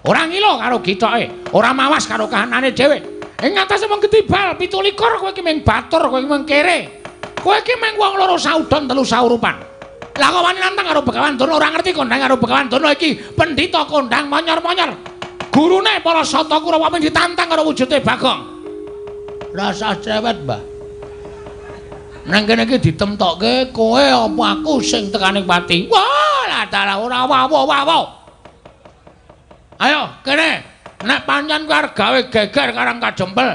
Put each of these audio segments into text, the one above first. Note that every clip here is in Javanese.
Ora ngilo karo gitoke, ora mawas karo kahanane dhewe. Ing ngatasé wong ketibal 27 kowe iki mung batur, kowe iki mung kere. Kowe iki mung wong loro saudon telu saurupan. Lah kok wani nantang karo Begawan Durna, ora ngerti kondang karo Begawan Durna iki pendhita kondang monyor-monyor. Gurune para Sata Kurawa mung ditantang karo wujude Bagong. Rasah cewet, Mbah. Nang kene iki ditemtokke kowe apa aku sing tekaning pati. Wah, lah dalah ora wawo-wawo. Ayo kene, nek pancen kowe arep gawe geger Karang Kajempel.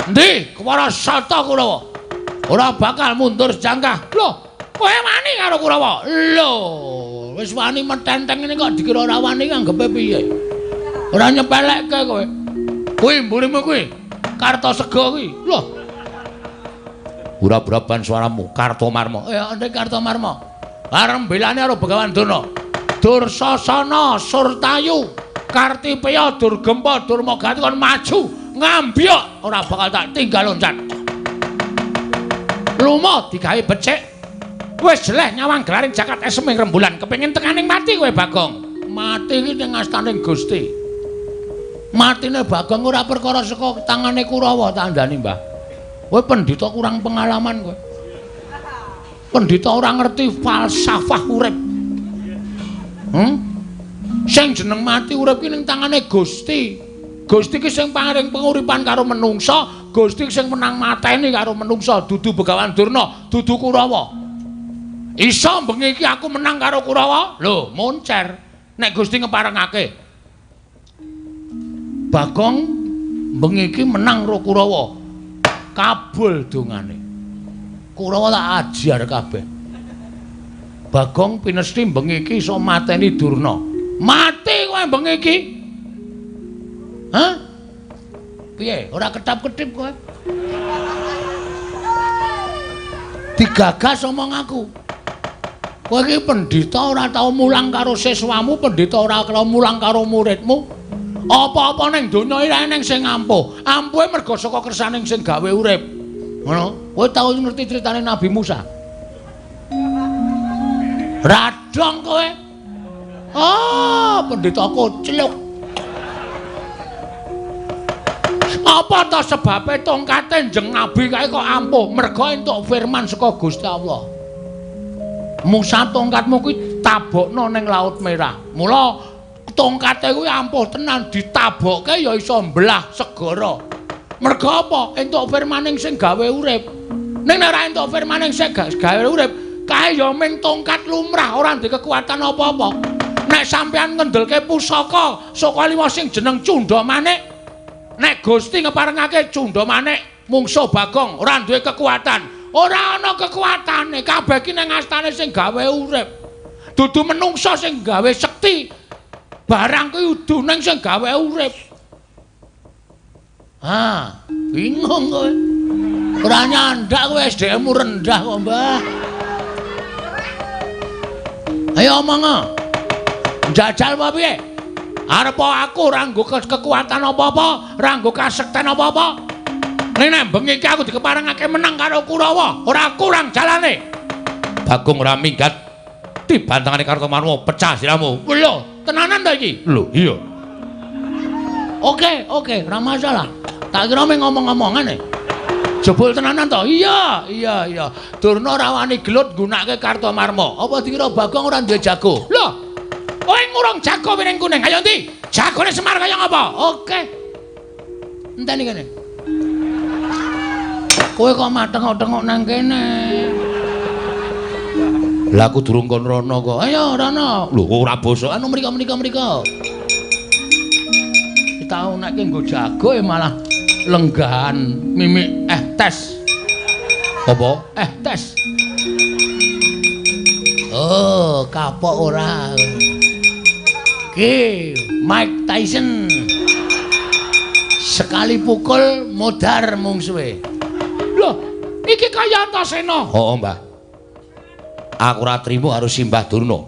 Endi para Sata Kurawa? Ora bakal mundur sejangkah. Loh, kowe wani karo Kurawa? Lho, wis wani metenteng ngene kok dikira ora wani anggepe piye? Ora nyepelekke kowe. Kuwi mburimu kuwi. Kartasega kuwi. Loh. Ura-uraban suaramu Kartomarma. Ya, ndek Kartomarma. Arep belane karo Begawan Durna. Dursasana Surtayu Kartipeya Durgempa Durmagati kon maju ngambyok ora bakal tak tinggal loncat. Lumo digawe becik. Wis jeleh nyawang gelaring jagat esem ing rembulan kepengin tekaning mati kowe Bagong. Mati iki ning astaning Gusti. Matine Bagong ora perkara saka tangane Kurawa tandani, Mbah. Kowe pendhita kurang pengalaman kowe. Pendhita ora ngerti falsafah urip. Sing jeneng mati urip ki ning tangane Gusti. Gusti ki sing paring penguripan karo menungsa, Gusti sing menang mateni karo menungsa, dudu Begawan Durna, dudu Kurawa. Iso bengi iki aku menang karo Kurawa? Lho, moncer. Nek Gusti ngeparengake. Bagong bengi iki menang karo Kurawa. Kabul dongane. Kurawa tak ajar kabeh. Bagong pinesti bengi iki iso mateni Durna. Mati kowe bengi iki. Hah? Piye? Ora ketap-ketip kowe? Digagas omong aku. Kowe iki pendhita ora tau mulang karo siswamu, pendhita ora tau mulang karo muridmu. Apa-apa ning donya iki eneng sing ampuh. Ampuhe merga saka kersaning sing gawe urip. Ngono. Kowe tau ngerti critane Nabi Musa? Radong kowe. Ah, pendhita kocluk. Apa ta sebabe tongkate Njeng Nabi kae kok ampuh? Merga entuk firman saka Gusti Allah. Musa tongkatmu kuwi tabokno ning Laut Merah. Mula tongkate kuwi ampuh tenan, ditabokke ya iso mbelah segara. Merga apa? Entuk firmaning sing gawe urip. Ning nek ora entuk firmaning sing gawe urip, kae ya ming tongkat lumrah, ora ndek kekuatan apa-apa. Nek sampeyan ngendelke pusaka saka liwa sing jeneng Cunda Manik, nek Gusti ngeparengake Cunda Manik mungsuh Bagong ora duwe kekuatan. Ora ana kekuatane, kabeh ki ning astane sing gawe urip. Dudu menungsa sing gawe sekti. Barang kuwi udu ning sing gawe urip. Ah, bingung kowe. Ora nyandak kowe, SDM-mu rendah kok, Mbah. Ayo omong. Njajal apa piye? Arep aku ora nggo kekuatan apa-apa, ora nggo kasekten apa-apa. Ning nek bengi iki aku dikeparengake menang karo Kurawa, ora kurang jalane. Bagong ora minggat dibantangane Kartomarma, pecah siramu. Lho, tenanan ta iki? Lho, iya. Oke, oke, ora masalah. Tak kira mung ngomong-ngomongan e. Jebul tenanan to? Iya, iya, iya. Durna ora wani gelut nggunakake Kartomarma. Apa dikira Bagong ora duwe jago? Lho, kowe ngurung jago piring kuning. Ayo ndi? Jagone Semar kaya ngapa? Oke. Enteni kene. Kowe kok matengok-tengok nang kene? Lah aku durung kon rono kok. Ayo rono. Lho ora basa. Anu mriko mriko mriko. Tau nek nggo jago malah lenggahan mimik tes. Apa? Tes. Oh, kapok ora. Ki Mike Tyson. Sekali pukul modar mungsuhe. Loh, iki kaya Antasena. Heeh, Mbah. Aku ora trimo karo Simbah Durna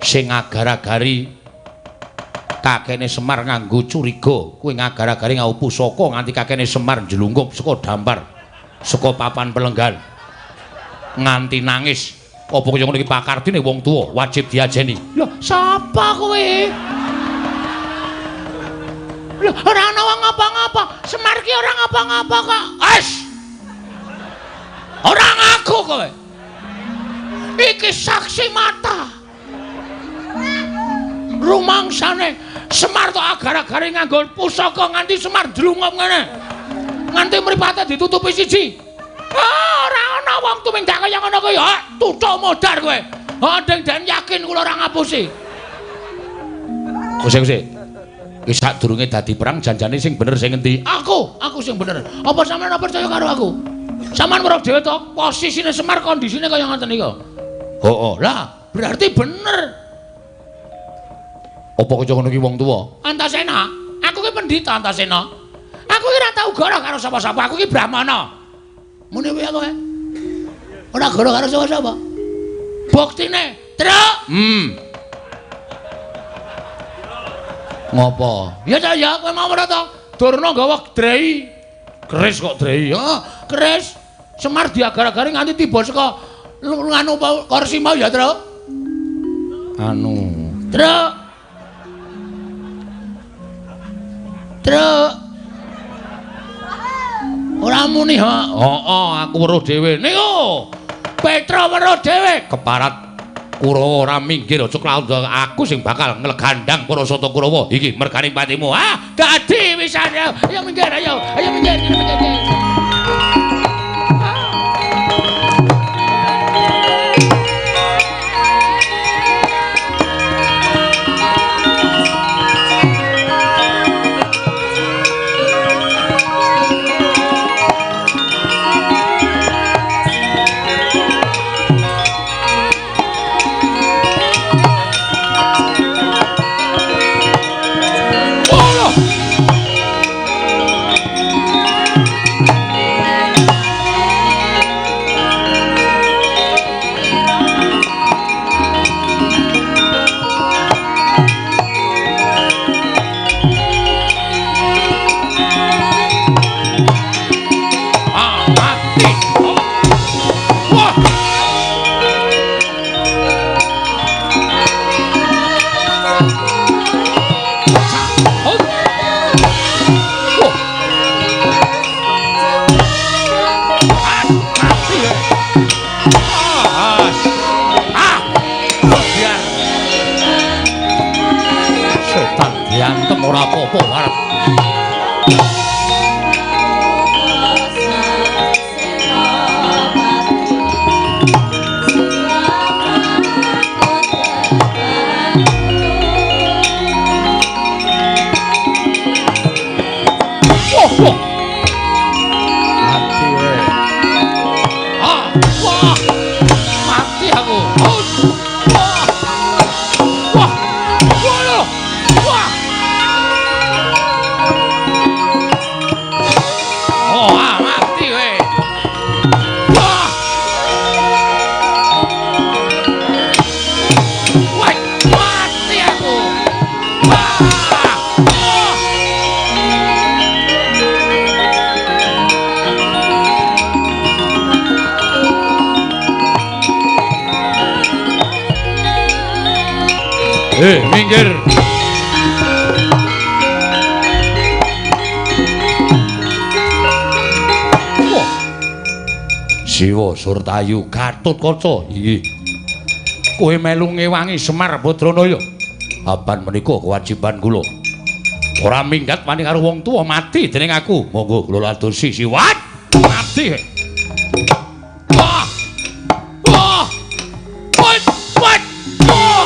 sing agar-agari kakene Semar nganggo curiga, kuwi ngagar-agari nganggo pusaka nganti kakene Semar njlungkup saka dampar, saka papan pelenggan. Nganti nangis. Apa kaya ngono iki pakardine wong tuwa wajib diajeni. Lho, sapa kowe? Ora ana wong ngapa-ngapa. Semar ki ora ngapa-ngapa kok. Wes. Ora ngaku kowe. Iki saksi mata. Rumangsane Semar tok agar-agare nganggo pusaka nganti Semar ndlungup ngene. Nganti mripate ditutupi siji. Ora ana wong tumindak kaya ngono kuwi. Ha, tutuk modar kowe. Ha, deng den yakin kula ora ngapusi. Kuse-kuse. Iki sadurunge dadi perang janjane sing bener sing ngendi? Aku sing bener. Apa sampeyan ora percaya karo aku? Sampeyan weruh dhewe to, posisine Semar kondisine kaya ngoten niku. Heeh. Lah, berarti bener. Apa kaya ngono ki wong tuwa? Antasena, aku ki pendhita Antasena. Aku ki ora tau goro karo sapa-sapa, aku ki Brahmana. Muni piye kowe? Ora goro karo sapa-sapa. Buktine, Truk. Ngopo? Ya ta ya, kowe mau ora to? Durna nggawa drei. Keris kok drei. Heeh, keris. Semar diagar-agari nganti tiba saka nganu kursi mau ya, Truk. Anu, Truk. Truk. Ora muni ha. Heeh, aku weruh dhewe. Niku. Petra weruh dhewe keparat Kurawa ora minggir aja klaut aku sing bakal nglegandang para sata Kurawa. Iki merganing patimu. Ah, dadi wisan. Ayo minggir, ayo. Ayo minggir, minggir. Ora apa-apa arep. Wah, wah. Mati we. Ah, wah. Mati aku. Wah. Wah. Wah. Wah. Oh, ah, mati we. Wah. Wah, mati aku. Wah. Oh. Minggir. Siwa Surtayu Gatotkaca iki. Kowe melu ngewangi Semar Badranaya. Apan menika kewajiban kula. Ora minggat wani karo wong tuwa mati dening aku. Monggo kula adosi siwat. Mati. Wah. Wah. Wah. Wah. Wah. Wah.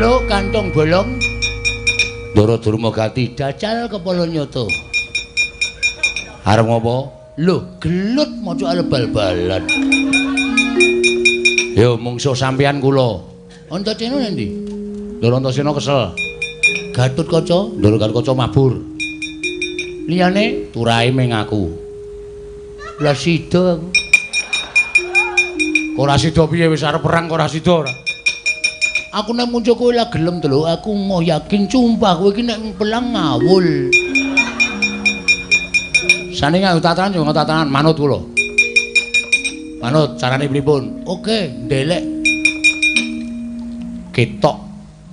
Teluk kantong bolong. Ndara Durmagati jajal kepala nyata. Arep ngopo? Lho, gelut maca arep bal-balan. Yo mungsuh sampeyan kula. Antasena endi? Ndara Antasena kesel. Gatotkaca, Ndara Gatotkaca mabur. Liyane turahe ming aku. Lah sida aku. Ora sida piye wis arep perang kok ora sida ora. Aku nek muncul kowe lah gelem to lho, aku moh yakin sumpah kowe iki nek pelang ngawul. Sane nganggo tatanan yo tatanan manut kula. Manut carane pripun? Oke, ndelek. Ketok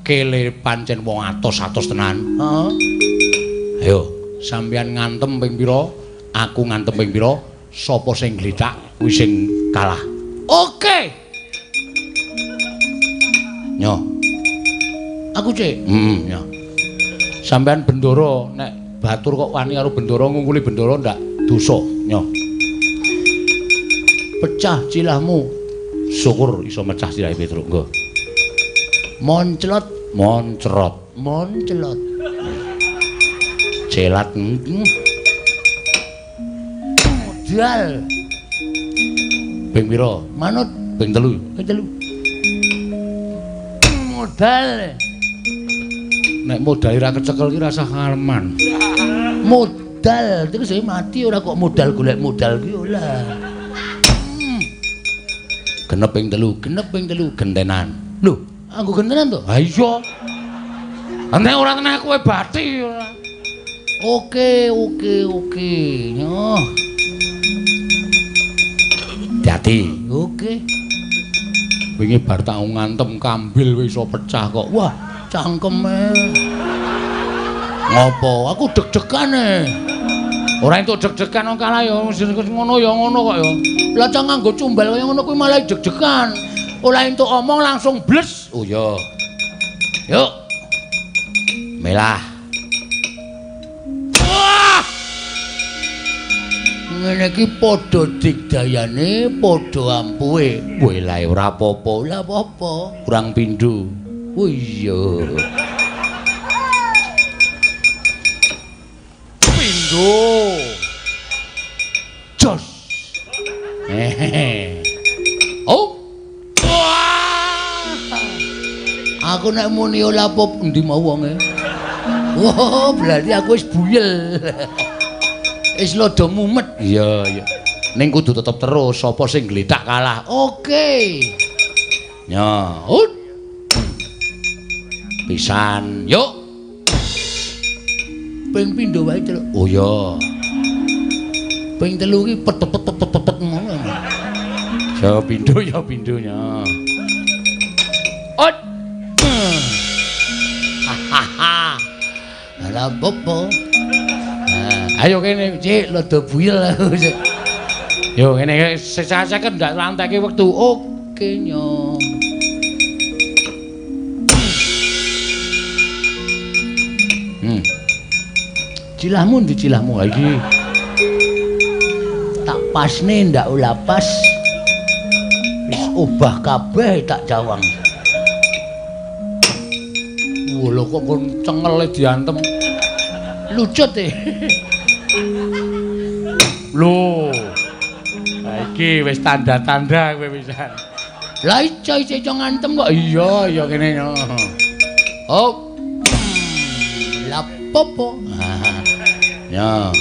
kele pancen wong atos-atos tenan. Heeh. Ayo, sampeyan ngantem ping pira, aku ngantem ping pira, sapa sing glethak kuwi sing kalah. Oke. Nyo. Aku cek. Heeh, nyo. Sampeyan bendoro nek batur kok wani karo bendoro ngungkuli bendoro ndak dosa, nyo. Pecah cilahmu. Syukur iso mecah cilahe Petruk, nggo. Monclot, moncrot, monclot. Celat. Modal. Ping pira? Manut ping 3. Ping 3. Modal. Nek modal ora kecekel ki rasah ngaleman. Modal terus saya mati ora kok modal golek modal ki ora. Genep ping 3, genep ping 3 gentenan. Lho, aku gentenan to? Ha iya. Nek ora tenah kowe bathi ora. Oke, oke, oke. Nyoh. Hati-hati. Oke. Wingi bar tak ngantem kambil wis iso pecah kok. Wah, cangkeme. Ngopo? Aku deg-degan e. Ora entuk deg-degan wong kalah ya ngono ya ngono kok ya. Lah cah nganggo cumbal kaya ngono kuwi malah deg-degan. Ora entuk omong langsung bles. Oh iya. Yuk. Melah. Wah! Ngene iki padha digdayane, padha ampuhe. Weh lah ora apa-apa. Lah apa-apa? Kurang pindho. Oh iya. Pindho. Jos. Hehehe. Oh. Wah. Aku nek muni ora apa endi mau wonge. Wah, berarti aku wis buyel. Wis lodo mumet. Iya, iya. Ning kudu tetep terus sapa sing glethak kalah. Oke. Ya, ut. Pisan, yuk. Ping pindho wae, Celuk. Oh iya. Ping 3 iki pet pet pet pet pet ngono. Ya pindho ya pindhonya. Ut. Hahaha. Lah opo? Ayo kene, Cik, lodo buyel aku. Yo ngene sesaseken ndak lanteke wektu. Oke, nyo. Cilahmu ndi cilahmu iki? Tak pasne ndak ula pas. Wis obah kabeh tak jawang. Wah, lho kok kon cengele diantem. Lucut e. Lho. Lah iki wis tanda-tanda kowe pisan. Lah iso iso ngantem kok. Iya, iya kene yo. Oh. Lah popo. Ya.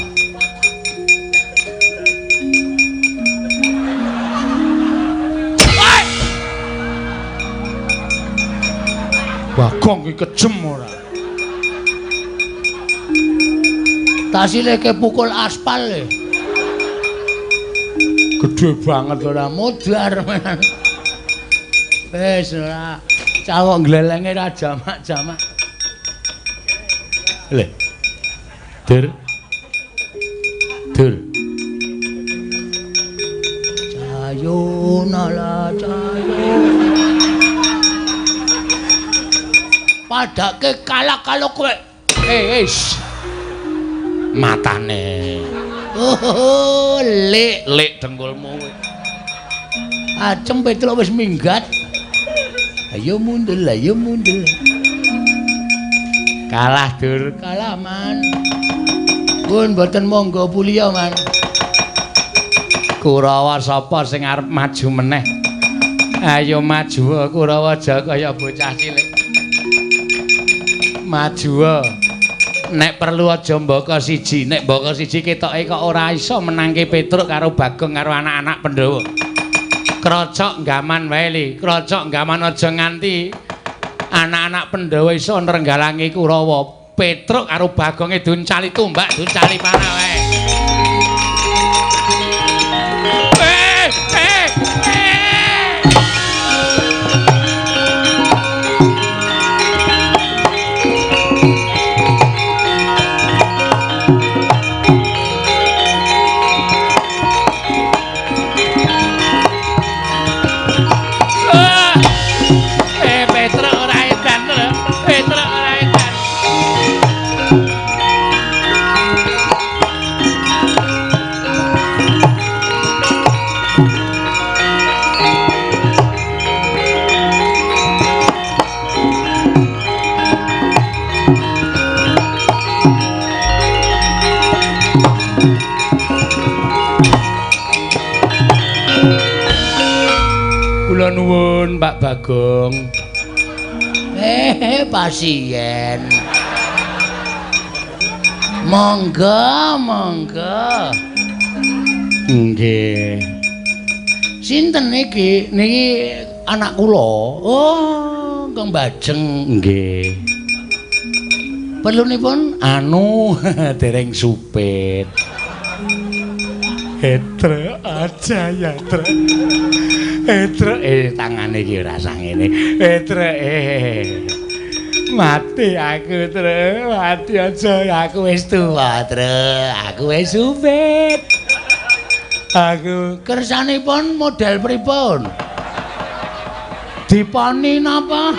Bagong iki kejem ora. Tasile ke pukul aspal e. Gede banget ora modar. Wis ora cawok glelenge ra jamak-jamak. Lho. Dur. Dur. Cayo nala cayo. Padake kalah kalau kowe. Eh, matane. Oh, lek lek dengkulmu kowe. Acem Petruk wis minggat. Ayo mundur, ayo mundur. Kalah dur, kalah man. Pun mboten monggo puliya man. Kurawa sapa sing arep maju meneh? Ayo maju Kurawa aja kaya bocah cilik. Maju. Nek perlu aja mbaka siji, nek mbaka siji ketoke kok ora iso menangke Petruk karo Bagong karo anak-anak Pandhawa. Krocok gaman wae li, krocok gaman aja nganti anak-anak Pandhawa iso nrenggalangi Kurawa. Petruk karo Bagonge duncali tumbak, duncali panah wae. Kula nuwun Pak Bagong. Pasien. Monggo, monggo. Nggih. Sinten niki? Niki anak kula. Oh, Kang Bajeng. Nggih. Perlunipun anu dereng supit. Etre aja ya, Tre. Etre tangane iki ora sangene. Etre mati aku, Tre. Mati aja aku wis tuwa, Tre. Aku wis supit. Aku kersanipun model pripun? Diponi napa?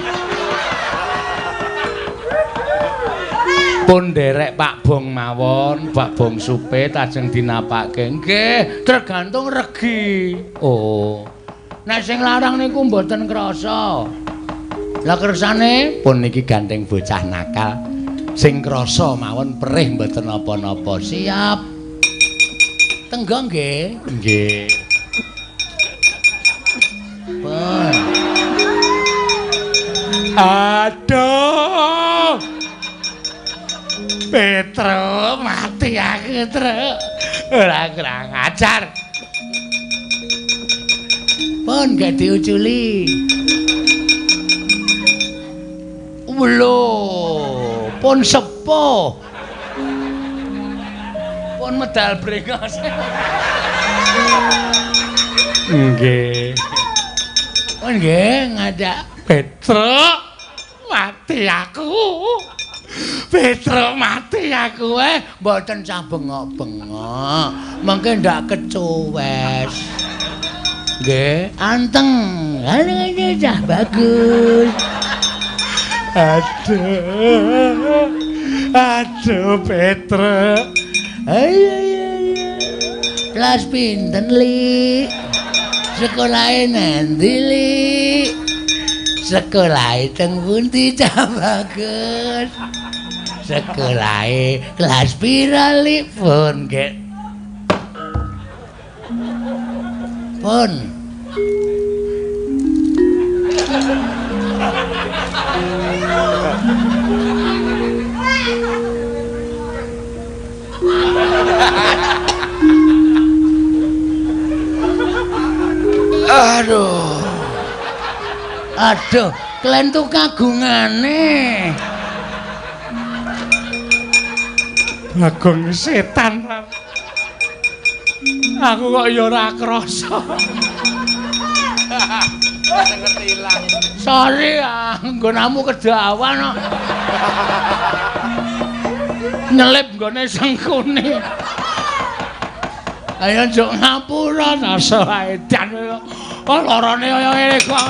Pun nderek Pak Bong mawon, Pak Bong supit ajeng dinapake. Nggih, tergantung regi. Oh. Nek sing larang niku mboten krasa. Lah kersane pun niki gandeng bocah nakal. Sing krasa mawon perih mboten napa-napa. Siap. Tenggo nggih. Nggih. Pun. Aduh. Petro mati aku, Tru. Ora kurang ajar. Pun gak diuculi. Lho, pun sepuh. Pun medal brengos. Nggih. Pun nggih ngajak Petro mati aku. Petro mati aku mboten sah bengok-bengok. Mengke ndak kecuwes. Nggih, anteng. Ngene cah bagus. Aduh. Aduh Petro. Ayo ayo ayo. Kelas pinten, Li? Sekolahe nanti, Li? Sekolahe teng pundi cah bagus? Sekolahe kelas pira, Li? Pun nggih. Pun. Aduh. Aduh, klentu kagungane. Bagong setan. Aku kok ya ora krasa. Sorry, nggonamu kedawan kok. Nyelip nggone sengkune. Ayo njuk ngapura rasa edan. Oh lorone kaya ngene kok.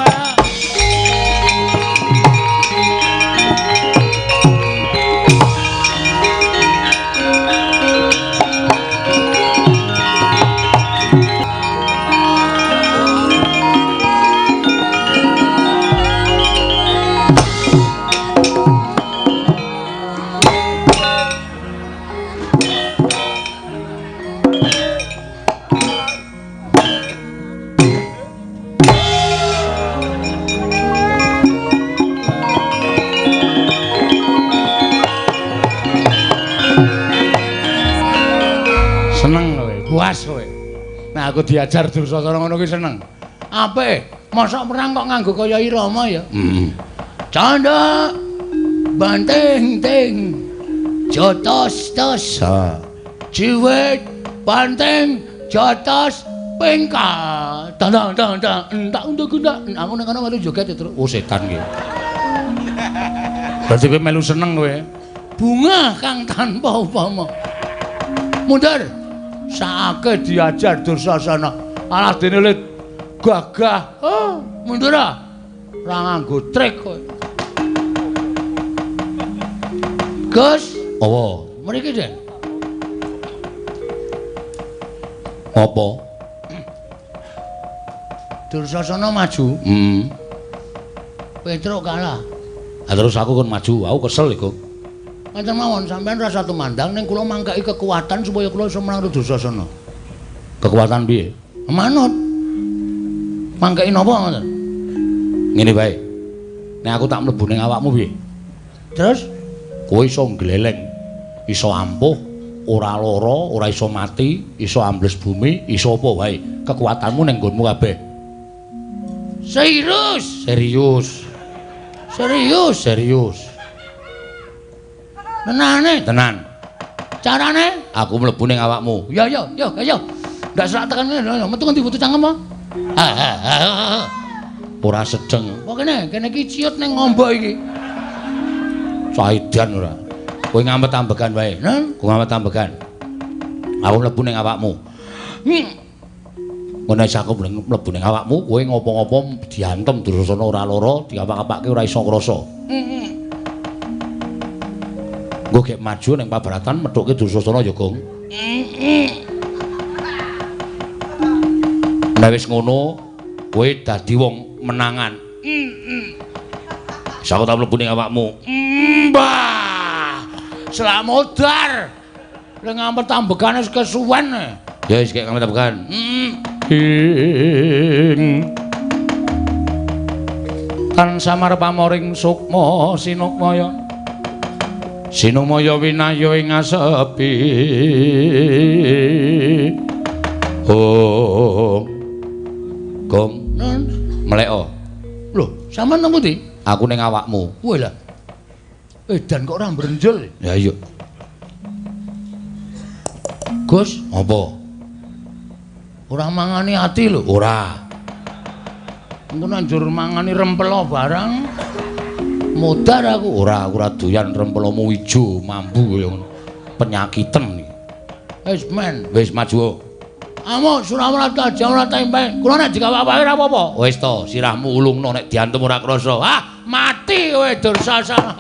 Puas kowe. Nah aku diajar Dursasana ngono kuwi seneng. Apik, mosok perang kok nganggo kaya irama ya. Heeh. Candha banting ting jotos tos. Ciwit banting jotos pengka. Tandang tang tang entak untuk gunda. Aku ning kono melu joget terus. Oh setan ki. Berarti kowe melu seneng kowe. Bunga kang tanpa upama. Mundur. Saake diajar Dursasana. Alah dene le gagah. Oh, mundur ah. Ora nganggo trik kowe. Gus, apa? Mriki, Den. Apa? Dursasana maju. Heeh. Petruk kalah. Ha terus aku kon maju, aku kesel iku. Ngaten mawon sampean rasa tumandang ning kula mangkeki kekuatan supaya kula iso menang Dursasana. Kekuatan piye? Manut. Mangkeki napa ngoten? Ngene wae. Nek aku tak mlebu ning awakmu piye? Terus kowe iso ngleleng, iso ampuh, ora lara, ora iso mati, iso ambles bumi, iso apa wae. Kekuatanmu ning nggonmu kabeh. Serius? Serius. Serius, serius. Tenane? Tenan. Carane? Aku mlebu ning awakmu. Ya ya ya ya. Ndak serak tekan ngene, metu ngendi butuh cangkem apa? Ha ha ha. Ora sedeng. Kok kene, kene iki ciut ning ngombo iki. Caidan ora. Kowe ngamet ambegan wae. Kowe ngamet ambegan. Aku mlebu ning awakmu. Ngono wis aku mlebu ning awakmu, kowe ngopo-ngopo diantem Dursasana ora lara, diapak-apake ora iso ngrasa. Nggo gek maju ning pabaratan methuke Dursasana ya, Gong. Nek wis ngono, kowe dadi wong menangan. Wis aku tak mlebu ning awakmu. Mbah. Slamodar. Lek ngamet ambegane wis kesuwen. Ya wis gek ngamet ambegan. Ing tan samar pamoring sukma sinukmaya. Sinumaya winaya ing asepi. Oh. Gong, mleko. Lho, sampean nang pundi? Aku ning awakmu. Kowe lah. Edan kok ora mbrenjel. Ya iya. Gus, apa? Ora mangani ati lho. Ora. Engko nanjur mangani rempelo barang. Modar aku. Ora, aku ora doyan rempelomu ijo mambu kaya ngono. Penyakiten iki. Wis men, wis maju. Amuk Surawrata Jawrata tempe. Kula nek dikawak-awake ora apa-apa. Wis to, sirahmu ulungno nek diantem ora krasa. Ah, mati kowe Dursasana.